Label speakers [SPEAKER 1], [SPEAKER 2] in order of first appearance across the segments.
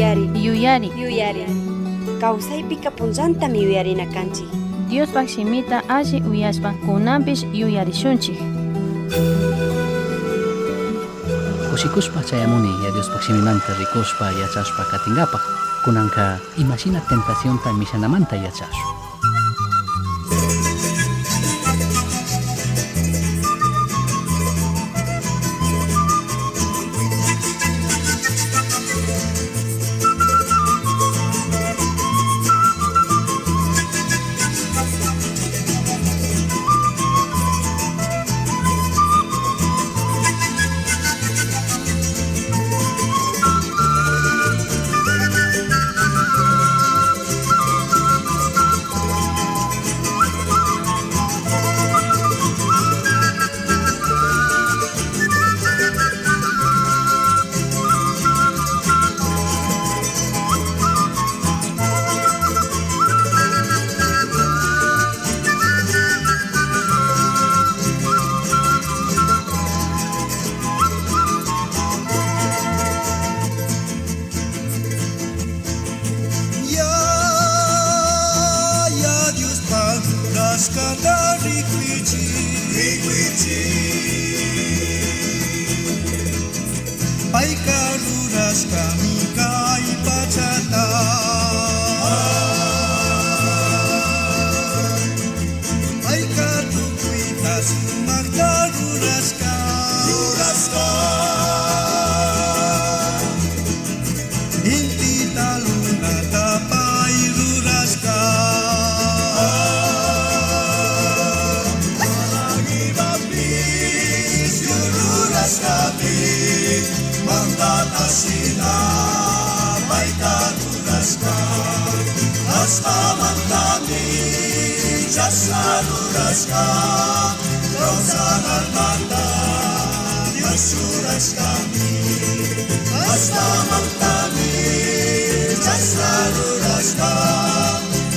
[SPEAKER 1] Yuyari.
[SPEAKER 2] Yuyari.
[SPEAKER 1] Yuyari. Kawsaypika punllantami yuyarina kanchik.
[SPEAKER 2] Diospaj shimita alli uyashpa kunanpish yuyarishunchik.
[SPEAKER 3] Kushikushpa chayamuni ya Diospaj shimimanta rikushpa yachashpa katingapaj kunanka imashina tentacionta mishanamanta yachashun.
[SPEAKER 4] Ya, ya Diospaj rurashkata rikuychik Payka rurashkami kay pachata Payka tukuyta sumakta rurashka rurashka Intita lunata pay rurashka Paragibapis rurashkapi Mandatashina payka rurashka Ashpamantami chashna rurashka Kawsanalmanta Dios churashkami Ashpamantami chashna rurashka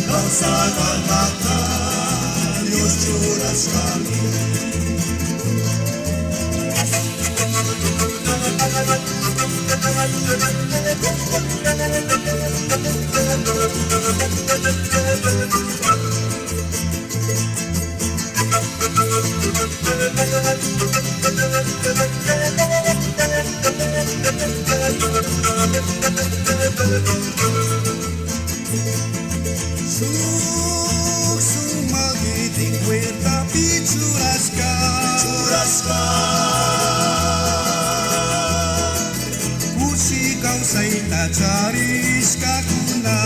[SPEAKER 4] Kawsanalmanta Dios churashkami. Suk sumagitin huertapi churashka churashka Kushi kawsayta charishkakuna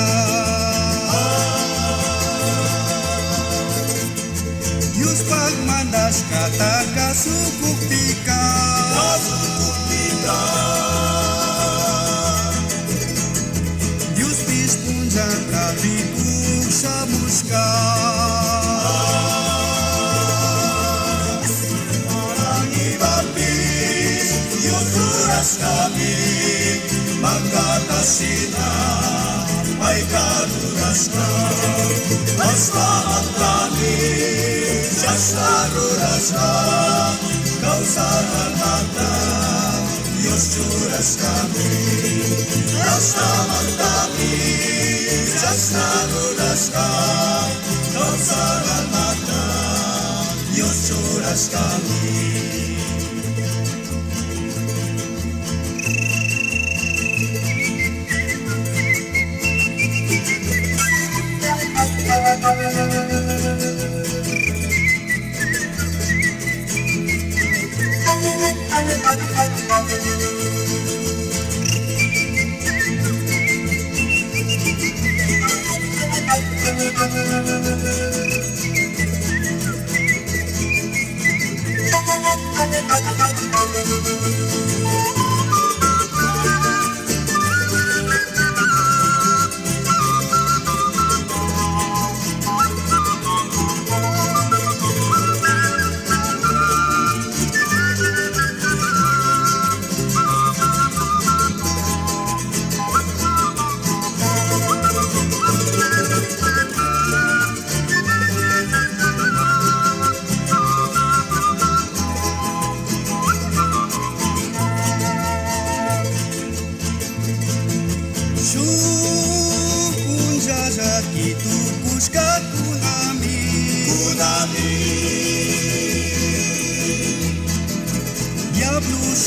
[SPEAKER 4] Diospaj mandashkata kasukukpika kasukukpika Diospish punllanta rikuk shamushka Parangibapis Dios rurashkami Mangatashina payka rurashka Ashpamantami chashna rurashka Kawsanalmanta Dios churashkami Ashpamantami chashna rurashka Kawsanalmanta Dios churashkami.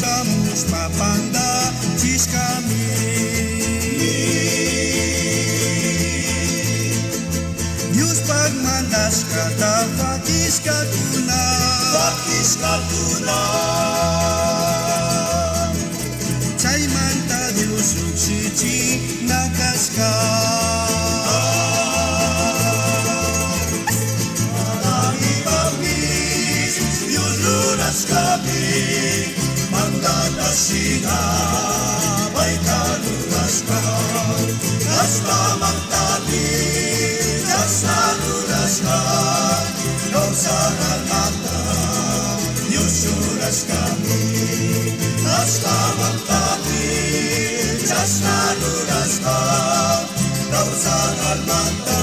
[SPEAKER 4] Shamushpa pandachishkami. Diospaj mandashkata fakishkakuna, fakishkakuna. Chaymanta Dios llukshichin kashka. Mana imapish Dios rurashkami, mandana shina payta rurashka. Kashpamantami chashna rurashka, kawsak almata Dios churashkami. Kashpamantami chashna rurashka, kawsak almata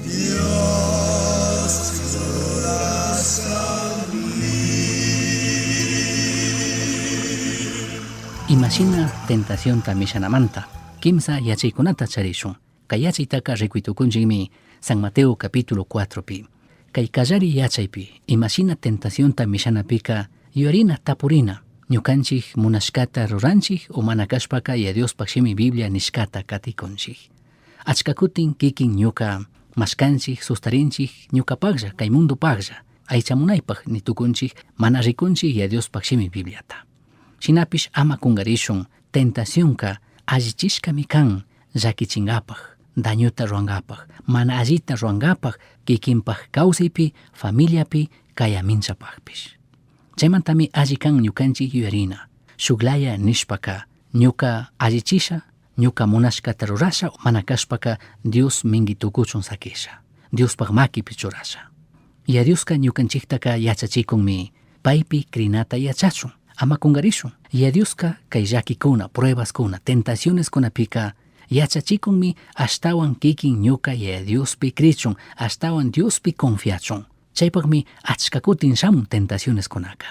[SPEAKER 4] Dios churashkami.
[SPEAKER 3] Imashina tentacionta mishanamanta kimsa yachaykunata charishun. Kay yachaytaka rikuytukunchikmi San Mateo capítulo 4 pi. Kay kallari yachaypi imashina tentacionta mishanapika yuyarina tapurina ñukanchik munashkata ruranchik o mana kashpaka ya Diospaj shimi Biblia nishkata katikunchik. Achka kutin kikin ñuka mashkanchik sustarinchik ñukapajlla kay mundupajlla aychamunaypaj nitukunchik mana rikunchik ya Diospaj shimi Bibliata. Shinapish ama kungarishun tentacionka allichishkami kan llakichinkapaj, dañuta ruwankapaj, mana allita ruwankapaj kikinpaj kawsaypi, familiapi, kayaminchapajpish. Chaymantami alli kan ñukanchik yuyarina, shuklaya nishpaka ñuka allichisha, ñuka munashkata rurasha, mana kashpaka Dios mingi tukuchun sakisha, Diospaj makipi churasha. Ya Dioska ñukanchiktaka yachachikunmi paypi krinata yachachun, ama kungarishun. Ya Dioska kay llakikuna, pruebaskuna, tentacioneskunapika yachachikunmi ashtawan kikin ñuka ya Diospi krichun, ashtawan Diospi confiachun. Chaypaqmi achka kutin shamun tentacioneskunaka.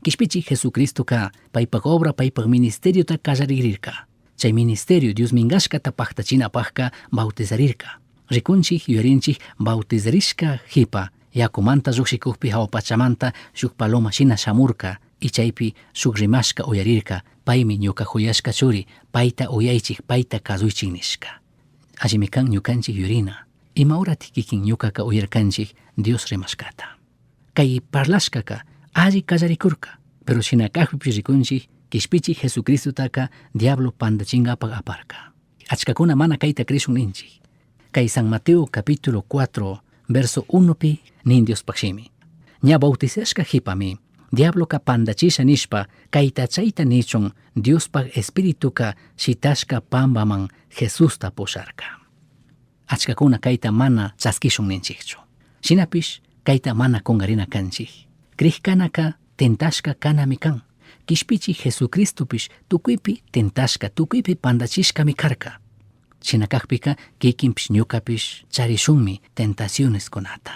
[SPEAKER 3] Kishpichi Jesucristoka paypaj obra, paypaj ministeriota kallarigrirka. Chay ministerio Dios minkashkata paktachinapajka bautizarirka. Rikunchik, yuyarinchik bautizarishka jipa yakumanta llukshikukpi hawa pachamanta shuk paloma shina shamurka y chaypi shuk rimashka uyarirka, paymi ñuka juyashka churi, payta uyaychik, payta kasuychik nishka. Allimi kan ñukanchik yuyarina, ima horatik kikin ñukaka uyarkanchik Dios rimashkata. Kay parlashkaka alli kallarikurka, pero shina kajpipish rikunchik kishpichik Jesucristotaka diablo pandachinkapak aparka. Achkakuna mana kayta krishun ninchik. Kay San Mateo capítulo 4, verso 1 pi nin Diospaj shimi. Ña bautizashka jipami, diabloka pandachisha nishpa, kayta chayta nichun Diospaj espirituka shitashka pambaman Jesusta pusharka. Achkakuna kayta mana chaskishun ninchikchu. Shinapish kayta mana kungarina kanchik. Krikkanaka tentashka kanami kan. Kishpichi Jesucristopish tukuypi tentashka, tukuypi pandachishkami karka. Shina kakpika kikinpish ñukapish charishunmi tentacioneskunata.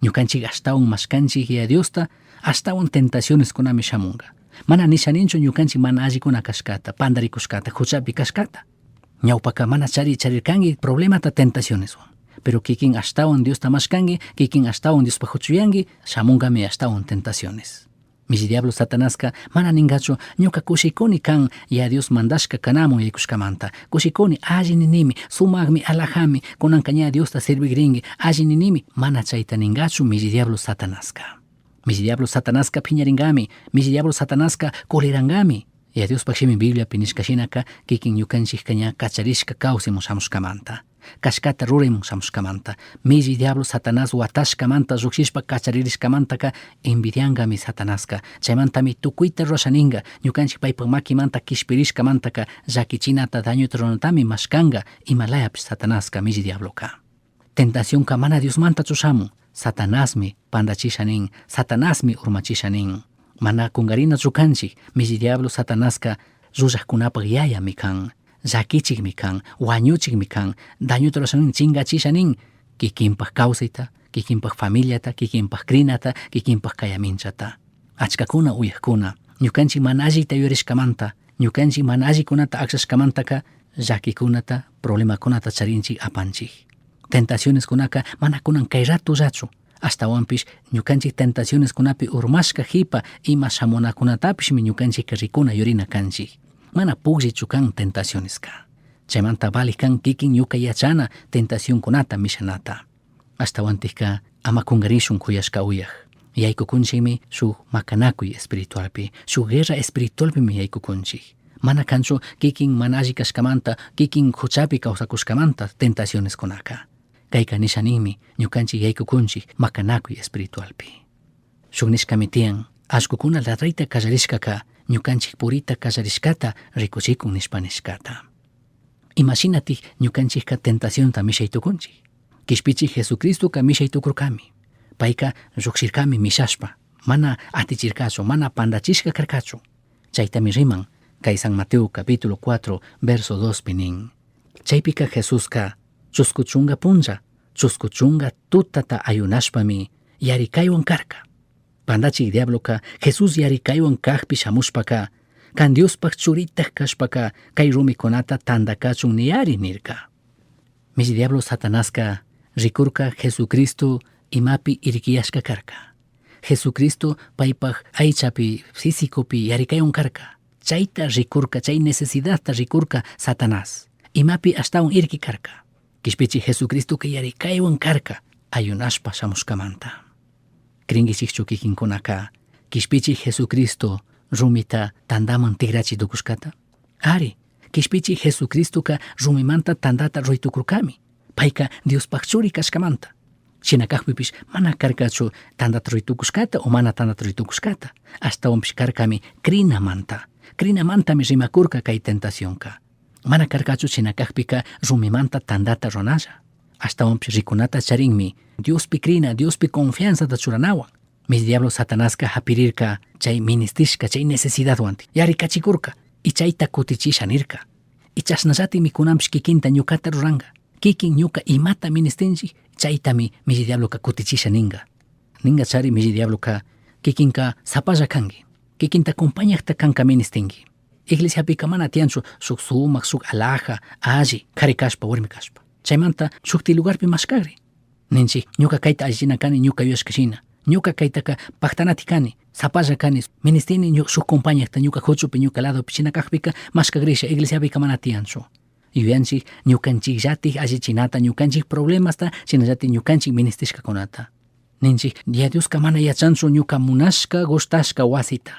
[SPEAKER 3] Ñukanchik ashtawan mashkanchik Yaya Diosta, ashtawan tentacioneskunami shamunka. Mana nishaninchu ñukanchik mana allikuna kashkata, pandarikushkata, huchapi kashkata. Ñawpaka mana chari charirkanki problemata tentacioneswan. Pero kikin ashtawan Diosta mashkanki, kikin ashtawan Diospaj huchuyanki, shamunkami ashtawan tentaciones. Milli diablo Satanaska mana ningachu ñuka kushikuni kan ya Dios mandashka kanamun yaykushkamanta. Kushikuni alli ninimi, sumakmi, alajami, kunanka ña Diosta servigrinki, alli ninimi, mana chayta ningachu milli diablo Satanaska. Milli diablo Satanaska phiñaringami, milli diablo Satanaska kulirankami. Ya Diospaj shimi Bibliapi nishka shinaka kikin ñukanchikka ña kacharishka kawsaymun shamushkamanta. Kashkata ruraymun shamushkamanta. Milli diablo Satanás watashkamanta llukshishpa kacharirishkamantaka envidiankami Satanaska. Chaymantami tukuyta rurashaninka, ñukanchik paypak makimanta kishpirishkamantaka llakichinata dañuta ruranatami mashkanka imalayapish Satanaska milli diabloka. Tentacionka mana Diosmantachu shamun, Satanasmi pandachisha nin, Satanasmi urmachisha nin. Mana kungarinachu kanchik, milli diablo Satanaska llullajkunapaj yayami kan, llakichikmi kan, wañuchikmi kan, dañuta rurasha nin, chingachisha nin, kikinpaj kawsayta, kikinpaj familiata, kikinpaj krinata, kikinpaj kayaminchata. Achkakuna uyajkuna, ñukanchik mana allita yuyarishkamanta, ñukanchik mana allikunata aklashkamantaka llakikunata, problemakunata charinchik apanchik. Tentacioneskunaka mana kunan kay ratollachu, Ashtahuanpish ñukanchik tentacioneskunapi urmashka jipa ima shamunakunatapishmi ñukanchikka rikuna yurina kanchik. Mana pukllichu kan tentacioneska. Chaymanta vali kan kikin ñuka yachana tentacionkunata mishanata. Ashtawantikka ama kungarishun kuyashka uyaj. Yaykukunchikmi shuk makanakuy espiritualpi, shuk guerra espiritualpimi yaykukunchik. Mana kanchu kikin mana alli kashkamanta, kikin huchapi kawsakushkamanta tentacioneskunaka. Kayka nisha ninmi ñukanchik yaykukunchik makanakuy espiritualpi. Shuk nishkami tiyan, allkukuna ladrayta kallarishkaka ñukanchik purita kallarishkata rikuchikun nishpa nishkata. Imashinatik ñukanchikka tentacionta mishay tukunchik. Kishpichik Jesucristoka mishay tukurkami. Payka llukshirkami mishashpa, mana atichirkachu, mana pandachishka karkachu. Chaytami riman kay San Mateo capítulo 4 verso 2 pi nin. Chaypika Jesuska chusku chunga punlla, chusku chunga tutata ayunashpami yarikaywan karka. Pandachik diabloka Jesús yarikaywan kajpi shamushpaka, kan Diospaj churitaj kashpaka kay rumikunata tandakachun niyari nirka. Mishi diablo Satanaska rikurka Jesucristo imapi irkiyashka karka. Jesucristo paypaj aychapi físicopi yarikaywan karka. Chayta rikurka, chay necesidadta rikurka Satanás. Imapi ashtawan irki karka. Kishpichi Jesucristoka yarikaywan karka ayunashpa shamushkamanta. Cringuichikchu kikinkunaka kishpichi Jesucristo rumita tandaman tigrachi tukushkata? Ari, kishpichi Jesucristoka rumimanta tandata ruy tukurkami. Payka Diospaj churi kashkamanta. Shina kajpipish mana karkachu tandata ruy tukushkata o mana tandata ruy tukushkata. Ashtawanpish karkami crinamanta. Crinamantami rimakurka kay tentacionka. Mana karkachu shina kajpika rumimanta tandata ruranalla. Ashtawanpish rikunata charinmi Diospi crina, Diospi confianzata churanawan. Mishi diablo Satanaska hapirirka chay ministishka, chay necesidadwanti. Yarikachikurka y chayta kutichisha nirka. Y chashnallatimi kunanpish kikinta ñukata ruranka. Kikin ñuka imata ministinchik, chaytami mishi diabloka kutichisha ninka. Ninka chari mishi diabloka kikinka sapalla kanki. Kikinta compañakta kanka ministinki. Iglesiapika mana tiyanchu shuk sumak, shuk alhaja, alli, kari kashpa, warmi kashpa. Chaymanta shukti lugarpi mashkagri. Ninchik, ñuka kayta allichina kani, ñuka yuyashka shina. Ñuka kaytaka paktanati kani, sapalla kani, ministini shuk compañakta ñuka huchupi, ñuka ladopi, shina kakpika mashkagrisha, iglesiapika mana tiyanchu. Yuyanchik ñukanchikllatik allichinata, ñukanchik problemasta, shinallatik ñukanchik ministishkakunata. Ninchik, ya Dioska mana yachanchu ñuka munashka gustashka wasita.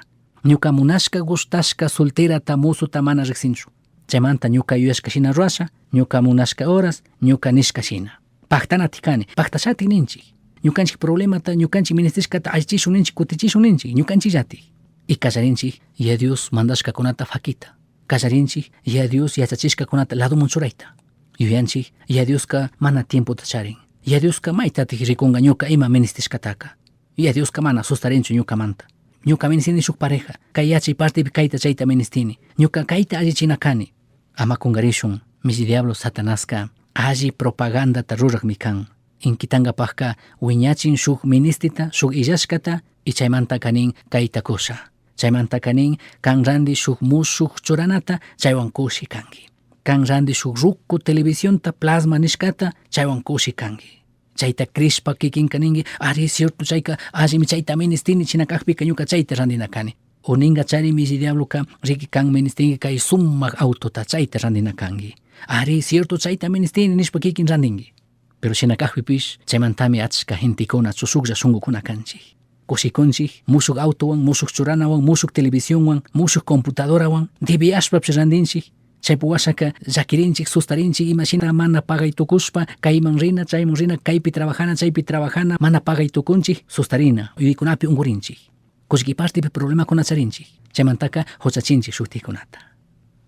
[SPEAKER 3] Ñuka munashka gustashka solterata, musuta mana riksinchu. Chaymanta ñuka yuyashka shina rurasha, ñuka munashka horas, ñuka nishka shina. Paktanati kani, paktashati ninchik. Ñukanchik problemata, ñukanchik ministishkata allichishun ninchik, kutichishun ninchik, ñukanchikllatik. Y kallarinchik, ya Dios mandashkakunata fakita. Kallarinchik, ya Dios yachachishkakunata ladoman churayta. Yuyanchik, ya Dioska mana tiempota charin. Ya Dioska maytatik rikunga ñuka ima ministishkataka. Ya Dioska mana sustarinchu ñukamanta. Ñuka ministini shuk pareja, kay yachay partipi kayta chayta ministini. Ñuka kayta allichina kani. Ama kungarishun, mishi diablo Satanaska alli propagandata rurakmi kan. Inkitankapajka wiñachin shuk ministita, shuk illashkata y chaymanta kanin kayta kusha. Chaymanta kanin kan randi shuk mushuk churanata chaywan kushi kanki. Kan randi shuk ruku televisionta plasma nishkata chaywan kushi kanki. Chayta crishpa kikinka ninki, ari cierto chayka allimi chayta ministini shina kakpika ñuka chayta randina kani. O ninka chari mishi diabloka riki kan ministinki kay sumak autota chayta randina kanki. Ari cierto chayta ministini nishpa kikin randinki. Pero shina kakpipish chaymantami achka gentekuna chushuklla shunkukuna kanchik. Kushikunchik mushuk autowan, mushuk churanawan, mushuk televisionwan, mushuk computadorawan, debiyashpapish randinchik. Chaypi washaka llakirinchik, sustarinchik, imashina mana pagay tukushpa, kayman rina, chayman rina, kaypi trabajana, chaypi trabajana, mana pagay tukunchik, sustarina, yuyaykunapi unkurinchik. Kullki partipi problemakuna charinchik. Chaymantaka huchachinchik shuktikunata.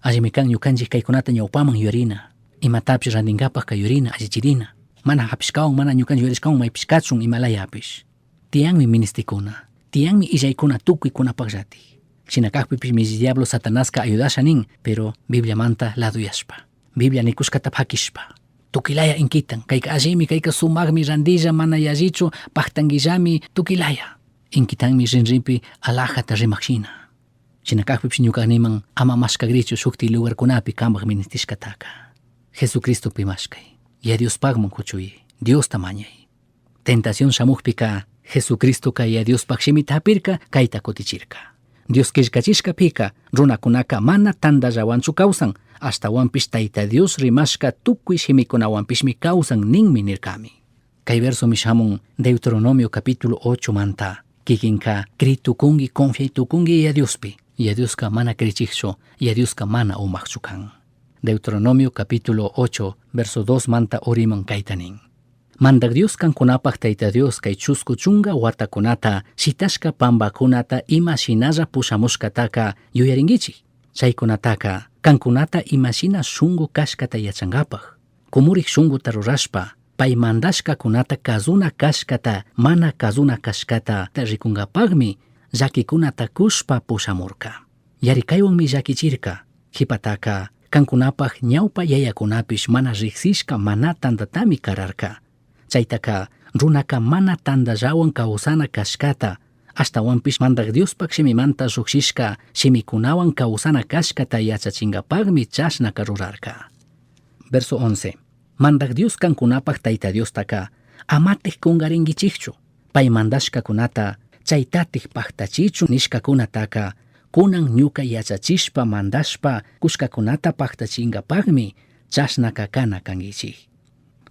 [SPEAKER 3] Allimi kan ñukanchik kaykunata ñawpaman yuyarina. Imatapish randinkapakka yuyarina, allichirina. Mana hapishkawan, mana ñukanchik yuyarishkawan maypish kachun imalayapish. Tiyanmi ministikuna, tiyanmi illaykuna tukuykunapakllatik. Shina kakpipish mishi diablo Satanaska ayudasha nin, pero Bibliamanta laduyashpa. Biblia nikushkata pakishpa. Tukilaya inkitan, kayka allimi, kayka sumakmi randilla, mana yallichu, paktankillami, tukilaya. Inkitanmi rinrinpi alhajata rimak shina. Shina kakpipish ñuka niman ama mashkagrichu shukti lugarkunapi kampak ministishkataka. Jesucristopi mashkay. Ya Diospakman kuchuy, Diosta mañay. Tentación shamujpica Jesucristoca Yaya Diospaj shimita japirca, caita cutichirca. Dios quillcachishcapica runacunaca mana tandallahuanchu causan, ashtahuanpish Taita Dios rimashca tucui shimicunahuanpishmi causan ninmi nircami. Cai versomi shamun Deuteronomio capítulo 8 manta. Kikinka cri tucungui, confiai tucungui Yaya Diospi. Yaya Diosca mana crichijchu, Yaya Diosca mana umajchu can. Deuteronomio capítulo 8, verso 2 manta uriman caita nin. Mandaj Dios cancunapaj Taita Dios cai chuscu chunga huatacunata, shitashca pambacunata ima shinalla pushamushcataca yuyaringuichij. Chaicunataca cancunata ima shina shungu cashcata yachangapaj. Cumurij shunguta rurashpa, pai mandashcacunata cazuna cashcata, mana cazuna cashcata ricungapajmi llaquicunata cushpa pushamurca. Yaricaihuanmi llaquichirca. Jipataca cancunapaj ñaupa yayacunapish mana rijsishca mana tandatami cararca. Chaitaca runaca mana tandallahuan causana cashcata, ashtahuanpish Mandaj Diospaj shimimanta llujshishca shimicunahuan causana cashcata yachachingapajmi chashnaca rurarca. Verso 11. Mandaj Dios cancunapaj Taita Diostaca amataj cungaringuichijchu. Pai mandashcacunata chaitataj pajtachichun nishcacunataca cunan ñuca yachachishpa mandashpa cushcacunata pajtachingapajmi chashnaca cana canguichij.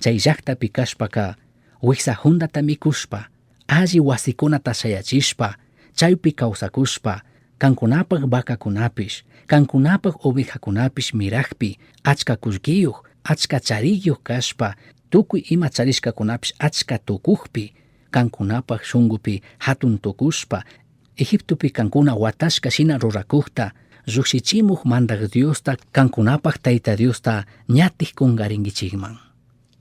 [SPEAKER 3] Chai llajtapi cashpaca huijsa jundata micushpa, alli huasicunata shayachishpa, chaipi causacushpa, cancunapaj vacacunapish, cancunapaj ovejacunapish mirajpi, achca cullquiyuj, achca chariyuj cashpa, tucui ima charishcacunapish achca tucujpi, cancunapaj shungupi jatun tucushpa, Egiptopi cancuna huatashca shina ruracujta, llujshichimuj Mandaj Diosta, cancunapaj Taita Diosta ñatij cungaringuichijman.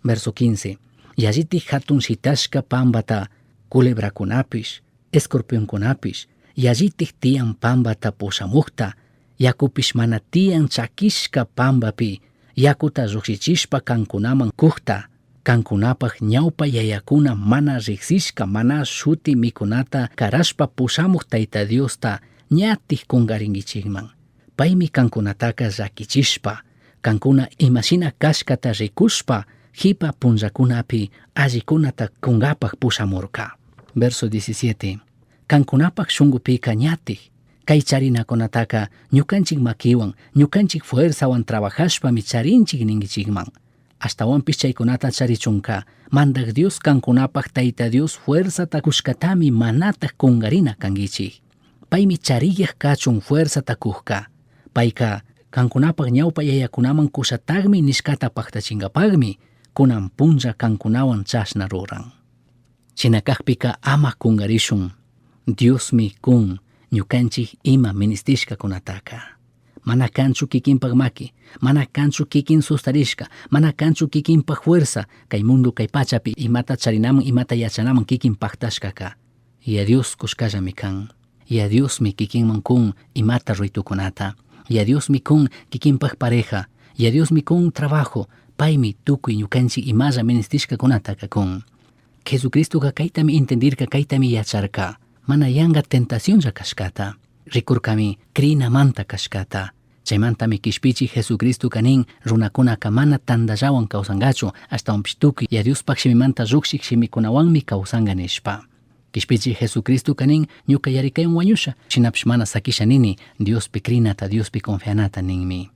[SPEAKER 3] Verso 15. Yallitaj jatun shitashca pambata culebracunapish, escorpioncunapish, yallitaj tiyan pambata pushamujta, yacupish mana tiyan chaquishca pambapi, yacuta llujshichishpa cancunaman cujta, cancunapaj ñaupa yayacuna mana rijsishca mana shuti micunata carashpa pushamuj Taita Diosta ñatij cungaringuichijman. Paimi cancunataca llaquichishpa, cancuna imashina cashcata ricushpa, jipa punllacunapi allicunata cungapaj pushamurca. Verso 17. Cancunapaj shungupica ñatij, cai charinacunataca ñucanchij maquihuan, ñucanchij fuerzahuan trabajashpami charinchij ninguichijman. Ashtahuanpish chaicunata charichunca, Mandaj Dios cancunapaj Taita Dios fuerzata cushcatami manataj cungarina canguichij. Paimi chariyaj cachun fuerzata cujca. Paica cancunapaj ñaupa yayacunaman cushatajmi nishcata pajtachingapajmi, cunan punlla cancunahuan chashna ruran. Shina cajpica ama cungarishun, Diosmi cun ñucanchij ima ministishcacunataca. Mana canchu kikinpaj maki, mana canchu kikin sustarishca, mana canchu kikinpaj fuerza, cai mundo cai pachapi imata charinaman, imata yachanaman kikin pajtashcaca. Yaya Dios cushcallami can. Yaya Diosmi kikinman cun imata ruitucunata. Yaya Diosmi cun kikinpaj pareja. Yaya Diosmi cun trabajo. Paimi tucui ñucanchij imalla ministishcacunataca cun. Jesucristoca caitami entendirca, caitami yacharca. Mana yanga tentacionlla cashcata. Ricurcami crinamanta cashcata. Chaimantami quishpichij Jesucristoca nin, runacunaca mana tandallahuan causangachu, ashtahuanpish tucui Yaya Diospaj shimimanta llujshij shimicunahuanmi causanga nishpa. Quishpichij Jesucristoca nin, ñuca yaricaihuan huañusha, shinapish mana saquisha nini, Diospi crinata, Diospi confianata ninmi.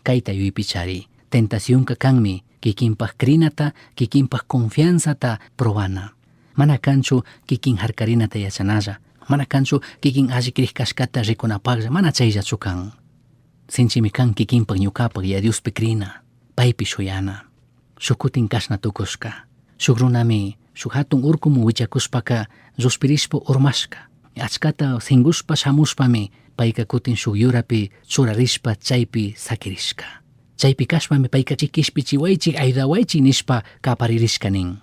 [SPEAKER 3] Caita yuyaipichari. Tentacionca canmi, kikinpaj crinata, kikinpaj confianzata probana. Mana canchu kikin jarcarinata yachanalla, mana canchu kikin alli crij cashcata ricunapajlla, mana chaillachu can. Sinchimi can kikinpaj ñucapaj Yaya Diospi crina, paipi shuyana. Shuj cutin cashna tucushca. Shuj runami shuj jatun urcuman huichacushpaca llushpirishpa urmashca. Achcata singushpa shamushpami paica cutin shuj yurapi churarishpa chaipi saquirishca. Chaipi cashpami paica quishpichihuaichij, ayudahuaichij nishpa caparirishca nin.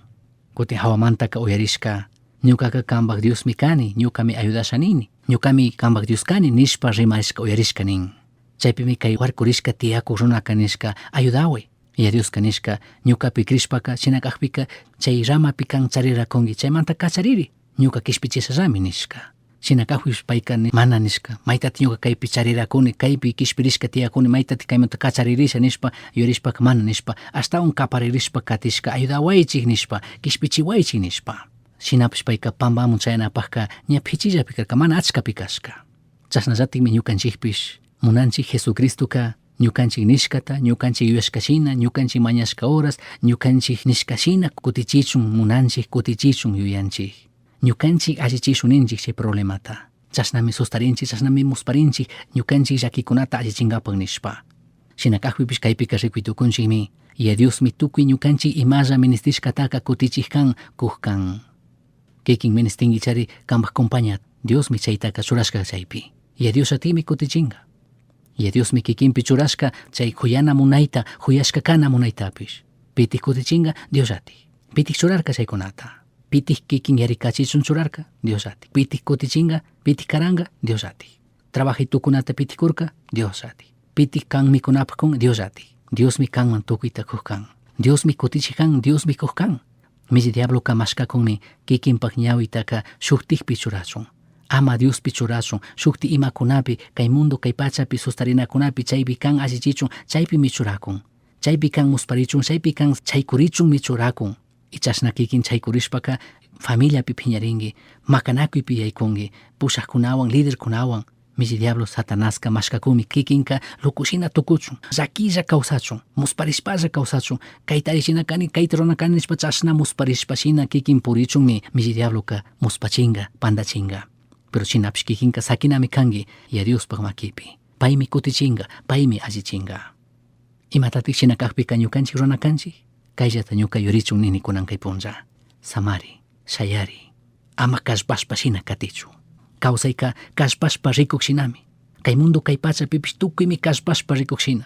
[SPEAKER 3] Cutin jahuamantaca uyarishca, ñucaca cambaj Diosmi cani, ñucami ayudasha nini, ñucami cambaj Dios cani nishpa rimarishca uyarishca nin. Chaipimi cai huarcurishca tiyacuj runaca nishca, ayudahuai. Yaya Diosca nishca, ñucapi crishpaca, shina cajpica, chai ramapi can chariracungui, chaimanta cachariri, ñuca quishpichishallami nishca. Shina cajpipish paica mana nishca, maitati ñuca caipi chariracuni, caipi quishpirishca tiyacuni, maitati caimanta cacharirisha nishpa, yuyarishpaca mana nishpa, ashtahuan caparirishpa catishca, ayudahuaichij nishpa, quishpichihuaichij nishpa. Shinapish payka pampamun chayanapakka ña pichillapi karka, mana achkapi kashka. Chashnallatikmi ñukanchikpish munanchik Jesucristoka ñukanchik nishkata, ñukanchik yuyashka shina, ñukanchik mañashka horas, ñukanchik nishka shina kutichichun munanchik, kutichichun yuyanchik. Ñukanchik allichishun ninchik chay problemata. Chashnami sustarinchik, chashnami musparinchik, ñukanchik llakikunata allichinkapak nishpa. Shina kajpipish kaypika rikuy tukunchikmi, Yaya Diosmi tukuy ñukanchik imalla ministishkataka kutichik kan, kuk kan. Kikin ministinkichari kampak compaña, Diosmi chaytaka churashka chaypi. Yaya Dios atimi kutichinka. Yaya Diosmi kikinpi churashka chay juyana munayta, juyashka kana munaytapish. Pitik kutichinka, Dios ati. Pitik churarka chaykunata. Pitik kikin yarikachichun churarka, Dios ati. Pitik kutichinka, pitik karanka, Dios ati. Trabajay tukunata pitik kurka, Dios ati. Pitik kan mikunapaq kun, Dios ati. Diosmi kanman tukuyta kuq kan. Diosmi kutichik kan, Diosmi kuq kan. Milli diabloka mashkakunmi kikinpak ñawitaka shuktikpi churachun. Ama Diospi churachun, shukti imakunapi, kay mundo kay pachapi sustarinakunapi chaypi kan allichichun, chaypimi churakun. Chaypi kan musparichun, chaypi kan chaykurichunmi churakun. Y chashna kikin chaykurishpaka familiapi phiñarinki, makanakuypi yaykunki, pushaqkunawan, liderkunawan. Milli diablo Satanaska mashkakumi kikinka lukushina tukuchun, llakilla kawsachun, musparishpalla kawsachun, kayta allichina kani, kayta rurana kani nishpa chashna musparishpa shina kikin purichunmi milli diabloka muspachinka, pandachinka. Pero shinapish kikinka sakinami kanki Yaya Diospak makipi. Paymi kutichinka, paymi allichinka. Imatatik shina kakpika ñukanchik rurana kanchik? Kayllata ñuka yurichun nini kunan kay punlla. Samari, shayari, ama kallpashpa shina katichu. Kawsayka kallpashpa rikuk shinami. Kay mundo kay pachapipish tukuymi kallpashpa rikuk shina.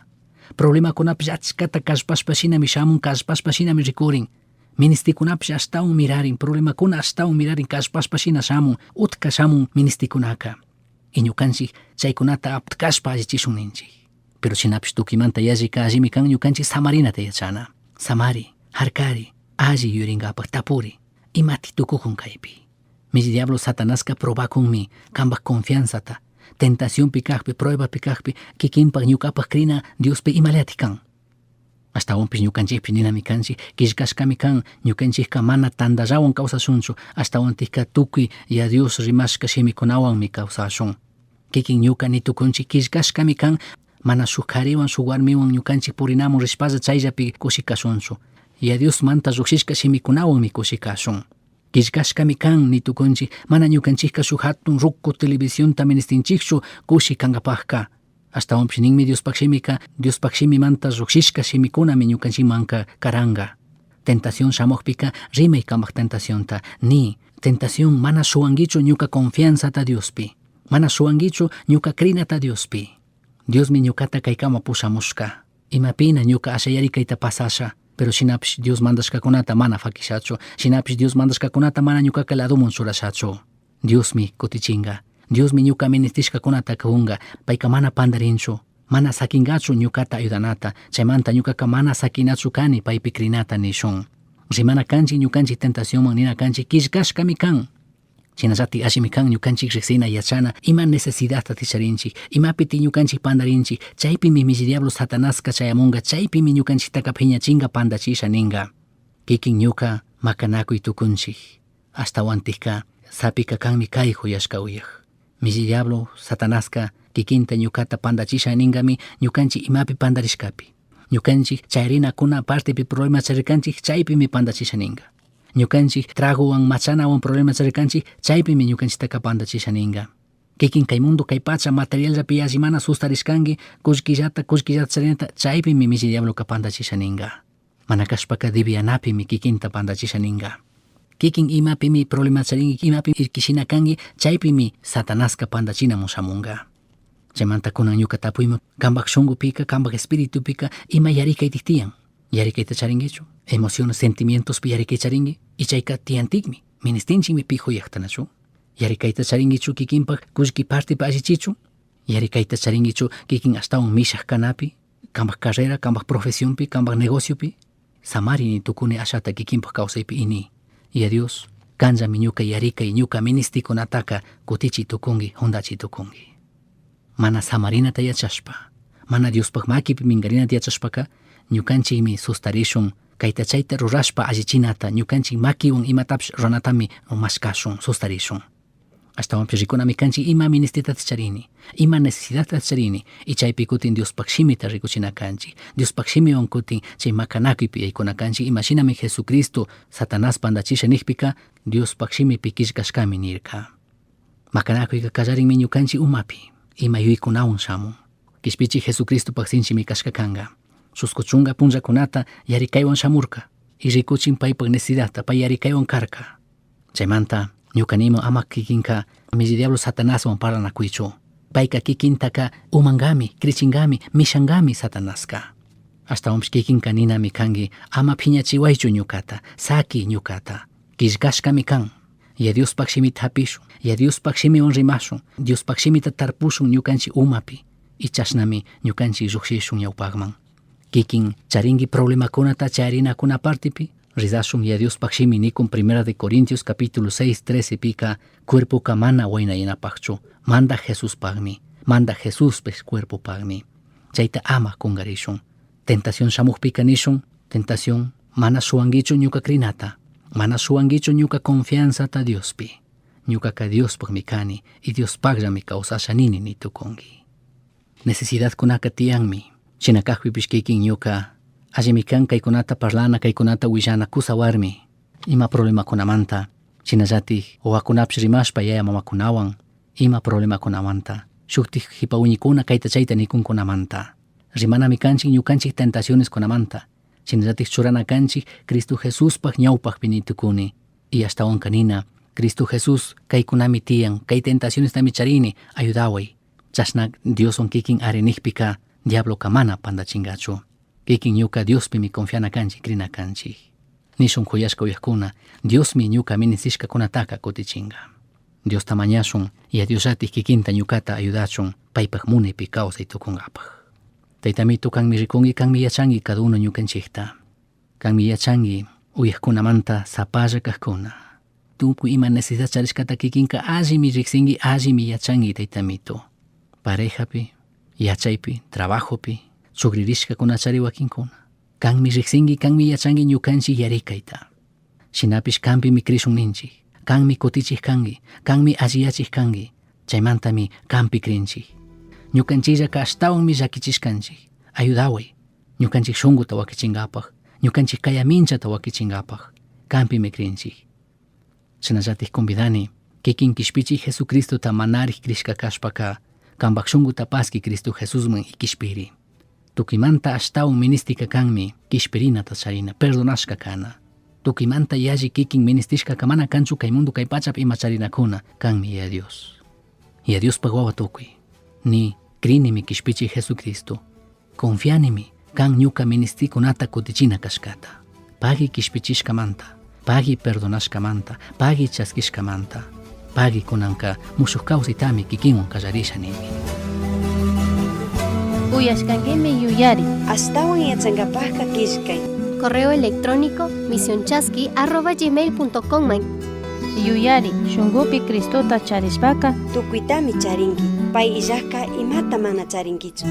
[SPEAKER 3] Problemakunapish achkata kallpashpa shinami shamun, kallpashpa shinami rikurin. Ministikunapish ashtawan mirarin, problemakuna ashtawan mirarin, kallpashpa shina shamun, utka shamun ministikunaka. Y ñukanchik chaykunata aptkashpa allichishun ninchik. Pero shinapish tukuymanta yallika allimi kan ñukanchik samarinata yachana. Samari, harkari, alli yurinkapak tapuri, imati tukukun kaypi. Milli diablo Satanaska probakunmi kampak confianzata, tentacionpi kakpi, pruebapi kakpi, kikinpak ñukapak krina Diospi imalatik kan. Ashtawanpish ñukanchikpi ninami kanchik, killkashkami kan, ñukanchikka mana tandallawan kawsashunchu, ashtawantikka tukuy ya Dios rimashka shimikunawanmi kawsashun. Kikin ñuka nitukunchik killkashkami kan, mana shuk kariwan shuk warmiwan ñukanchik purinamun rishpalla chayllapi kushikashunchu. Ya Diosmanta llukshishka shimikunawanmi kushikashun. Killkashkami kan nitukunchik, mana ñukanchikka shuk hatun ruku televisionta ministinchikchu kushi kankapakka. Ashtawanpish ninmi Diospak shimika, Diospak shimimanta llukshishka shimikunami ñukanchikmanka karanka. Tentación shamukpika rimay kampak tentacionta, ni tentación mana shuwankichu ñuka confianzata Diospi, mana shuwankichu ñuka krinata Diospi. Diosmi ñukata kaykama pushamushka. Imapina ñuka ashayari kayta pasasha, pero shinapish Dios mandashkakunata mana fakishachu, shinapish Dios mandashkakunata mana ñukaka ladumun churashachu. Diosmi kutichinka. Diosmi ñuka ministishkakunata kunka, payka mana pandarinchu, mana sakinkachu ñukata ayudanata, chaymanta ñukaka mana sakinachu kani paypi krinata nishun. Rimana kanchik ñukanchik tentacionman nina kanchik killkashkami kan. Shinallatik allimi kan ñukanchik riksina yachana ima necesidadta ticharinchik, imapiti ñukanchik pandarinchik, chaypimi milli diablo Satanaska chayamunka, chaypimi ñukanchiktaka phiñachinka pandachisha ninka. Kikin ñuka makanakuy tukunchik, ashtawantikka sapika kanmi kay juyashka uyak. Milli diablo Satanaska kikinta ñukata pandachisha ninkami ñukanchik imapi pandarishkapi. Ñukanchik chayrinakuna partepi problema charirkanchik, chaypimi pandachisha ninka. Ñukanchik tragowan machanawan problema charirkanchik, chaypimi ñukanchiktaka pandachisha ninka. Kikin kay mundo kay pacha materialllapi yalli mana sustarishkanki, kullkillata kullkillata charinata, chaypimi milli diabloka pandachisha ninka. Mana kashpaka divianapimi kikinta pandachisha ninka. Kikin imapimi problema charinki, imapi irkishina kanki, chaypimi Satanaska pandachinamun shamunka. Chaymanta kunan ñuka tapuyman, kampak shunkupika, kampak espiritupika, ima yarikaytik tiyan? Yarikayta charinkichu? Emociones, sentimientospi yarikay charinki? Y chayka tiyantikmi, ministinchikmi pi juyaqtanachu? Yarikayta charinkichu kikinpak kullki partipi allichichu? Yarikayta charinkichu kikin ashtawan mishaq kanapi? Kampak carrera, kampak profesionpi, kampak negociopi? Samarini tukuni ashata kikinpak kawsaypi ini. Ya Dios, kanllami ñuka yarikay, ñuka ministikunataka kutichi tukunki, jundachi tukunki. Mana samarinata yachashpa, mana Diospak makipi minkarinata yachashpaka, ñukanchikmi sustarishun, Kayta chayta rurashpa allichinata ñukanchik makiwan imatapish ruranatami mashkashun, sustarishun. Ashtawanpish rikunami kanchik ima ministitata charini, ima necesidadta charini, y chaypi kutin Diospaj shimita rikuchina kanchik. Diospaj shimiwan kutin chay makanakuypi yaykuna kanchik, imashinami Jesucristo Satanás pandachisha nijpika Diospaj shimipi killkashkami nirka. Makanakuyka kallarinmi ñukanchik umapi, ima yuykunawan shamun. Kishpichi Jesucristopaj sinchimi kashka kanka. Chusku chunka punllakunata yarikaywan shamurka, y rikuchin paypaj necesidadta, pay yarikaywan karka. Chaymanta ñuka nima ama kikinka milli diablo Satanaswan parlanakuychu. Payka kikintaka umankami, krichinkami, mishankami Satanaska. Ashtawanpish kikinka ninami kanki, ama phiñachiwaychu ñukata, saki ñukata. Killkashkami kan. Ya Diospaj shimita hapishun, ya Diospaj shimiwan rimashun, Diospaj shimita tarpushun ñukanchik umapi, y chashnami ñukanchik llujshishun ñawpakman. Kikin charinki problemakunata charinakuna partipi, rizashun ya Diospaj shimi nikun Primera de Corintios capítulo 6, 13 pika, cuerpoka mana waynayanapaqchu, manda Jesuspaqmi, manda Jesuspis cuerpopaqmi. Chayta ama kungarishun. Tentación shamujpika nishun, tentación mana suwankichu ñuka krinata, mana suwankichu ñuka confianzata Diospi. Ñukaka Diospaqmi kani y Diospaqllami kawsasha nini nitukunki. Necesidadkunaka tiyanmi, shina kajpipish kikin ñuka allimi kan kaykunata parlana, kaykunata willana kusa warmi, ima problemakunamanta, shinallatik wawakunapish rimashpa yaya mamakunawan, ima problemakunamanta, shuktik jipa uñikuna kayta chayta nikunkunamanta. Rimanami kanchik ñukanchik tentacioneskunamanta, shinallatik churana kanchik Cristo Jesuspaj ñawpajpi nitukuni. Y ashtawanka nina, Cristo Jesús kaykunami tiyan, kay tentacionestami charini, ayudaway. Chashna Dioswan kikin ari nijpika, diabloka mana pandachingachu. Kikin ñuka Diospimi confiana kanchik, krina kanchik. Nishun kuyashka uyajkuna, Diosmi ñuka ministishkakunataka kutichinga. Diosta mañashun y a Diosllatik kikinta ñukata ayudachun paypaj munaypi kawsay tukunkapaj. Taytamito kanmi rikunki, kanmi yachanki cada uno ñukanchikta. Kanmi yachanki uyajkunamanta sapalla kajkuna. Tukuy ima necesidad charishkata kikinka allimi riksinki, allimi yachanki taytamito. Parejapi, yachaypi, trabajopi, chukririshkakuna chari wakinkuna. Kanmi riksinki, kanmi yachanki ñukanchik yarikayta. Shinapish kanpimi krishun ninchik. Kanmi kutichik kanki, kanmi alliyachik kanki. Chaymantami kanpi krinchik. Ñukanchillaka ashtawanmi llakichishkanchik. Ayudaway. Ñukanchik shunkuta wakichinkapaj, ñukanchik kayaminchata wakichinkapaj. Kanpimi krinchik. Shinallatik convidani, kikin kishpichik Jesucristota manarik krishka kashpaka, kanpak shunkuta paski Cristo Jesusman y kishpiri. Tukuymanta ashtawan ministika kanmi, kishpirinata charina, perdonashka kana. Tukuymanta yalli kikin ministishkaka mana kanchu kay mundo kay pachapi ima charinakuna, kanmi ya Dios. Ya Diospaj wawa tukuy. Ni krinimi kishpichik Jesucristo. Confianimi kan ñuka ministikunata kutichina kashkata. Pagui kishpichishkamanta, pagui perdonashkamanta, pagui chaskishkamanta, pagui kunanka mushuj kawsaytami kikinwan kallarisha nini.
[SPEAKER 2] Uyashkankimi yuyari.
[SPEAKER 1] Ashtawan yachankapajka killkay.
[SPEAKER 5] Correo electrónico misionchasqui@gmail.com.
[SPEAKER 2] Yuyari, shunkupi Cristota charishpaka
[SPEAKER 1] Tukuytami charinki, pay illajka imata mana charinkichu.